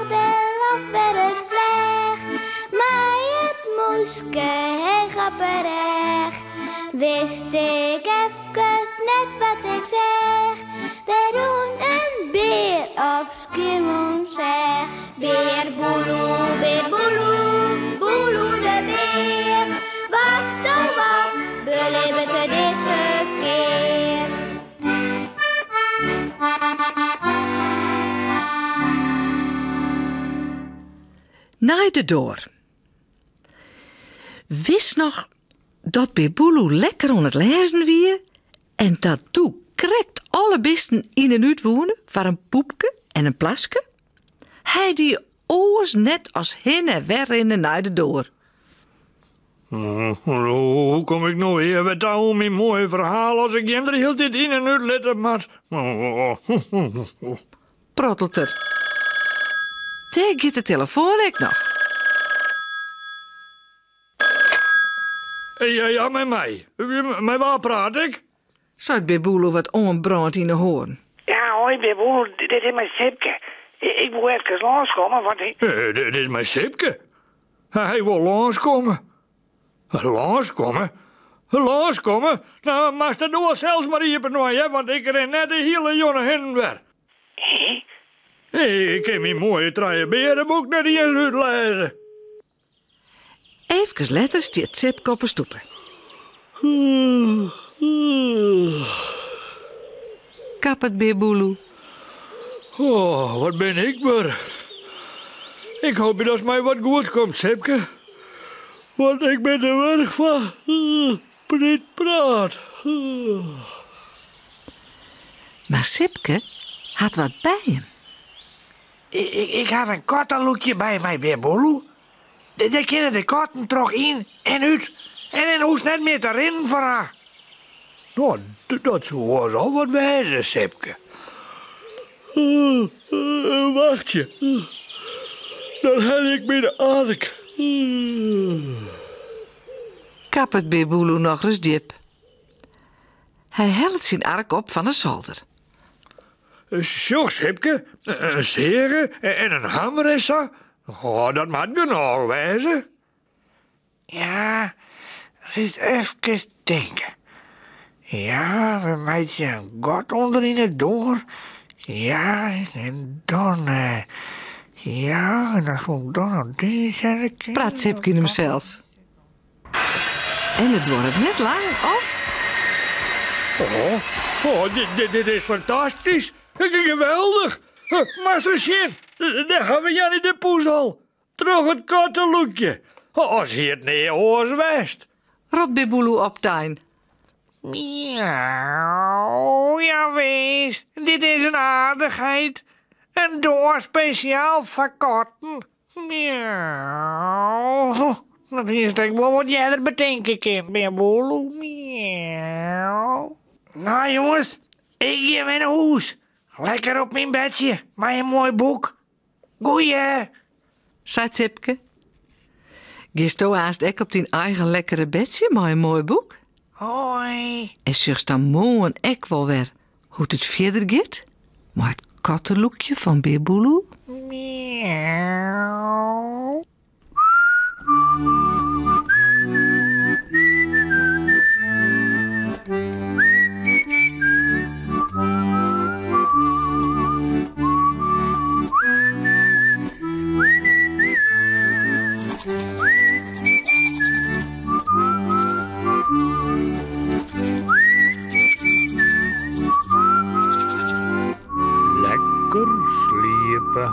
del of wer ris fleach, mei it mûske heech op 'e rêch, wist ik efkes net wat ik seach. Der rûn in bear op Skiermûntseach. Bear Boeloe, bear Boeloe, Boeloe de bear. Wat oh wat belibbet er dizze kear? Nei de doar. Wist noch dat Bear Boeloe lekker oan it lêzen wie en dat doe krekt alle bisten yn en út woene foar in poepke en in plaske? Hy die oars net as hinne en wer rinne nei de doar. Hoe kom ik no ea wer ta oan myn moaie ferhaal as ik jim der hieltyd yn en út litte moat? Prottelt er. Dêr giet de telefoan ek noch. Ja, ja, mei my. Mei wa praat ik? Seit Bear Boeloe wat oanbrând yn 'e hoarn. Ja, hoi Bear Boeloe, dit is mei Sipke. Ik woe efkes lânskomme, want ik... Dit is mei Sipke? Hy wol lânskomme. Lânskomme? Lânskomme? No, moatst de doar sels mar iepen dwaan, hear, want ik rin net de hiele jûn hinne en wer. Hé? Ik kin myn moaie trijebeareboek net iens útlêze. Eefkes letter stiet Sipke op 'e stoepe. Kappet Bear Boeloe. Oh, wat bin ik wurch. Ik hoopje datst mei wat goeds komst, Sipke. Want ik bin der wurch fan. Pryt praat. Mar Sipke hat wat by him. Ik haw in kattelûkje by my, Bear Boeloe. Dêr kinne de katten troch yn en út en dan hoechst net mear te rinnen foar har. No, dat soe oars al wat wêze, Sipke. Wachtsje, dan helje ik myn ark. Kappet Bear Boeloe nochris djip. Hy hellet syn ark op fan 'e solder. Sjoch, Sipke, in seage en in hammer en sa. Oh, dat moat genôch wêze. Ja, ris efkes tinke. Ja, we meitsje in gat ûnder yn 'e doar. Ja, en dan, ja, en dan soe ik dan noch ding sette kinne. Praat Sipke yn himsels. En it duorret net lang, of? Oh, oh, dit, dit is fantastysk. Geweldich. Moatst ris sjen, dêr hawwe we Janny de Poes al. Troch it kattelûkje. As hie it nea oars west. Ropt Bear Boeloe optein. Miauw, jawis, dit is in aardichheid. In doar spesjaal foar katten. Miauw. Dat hiest ek wol wat earder betinke kind, Bear Boeloe. Miauw. Nou jonges, ik gean wer nei hûs. Lekker op myn bedsje, mei in moai boek. Goeie! Seit Sipke. Giesto aanst ek op dyn eigen lekkere bedsje mei in moai boek? Hoi! En sjochst dan moarn ek wol wer hoe't it fierder giet mei it kattelûkje fan Bear Boeloe? Miauw. Lekker sliepe.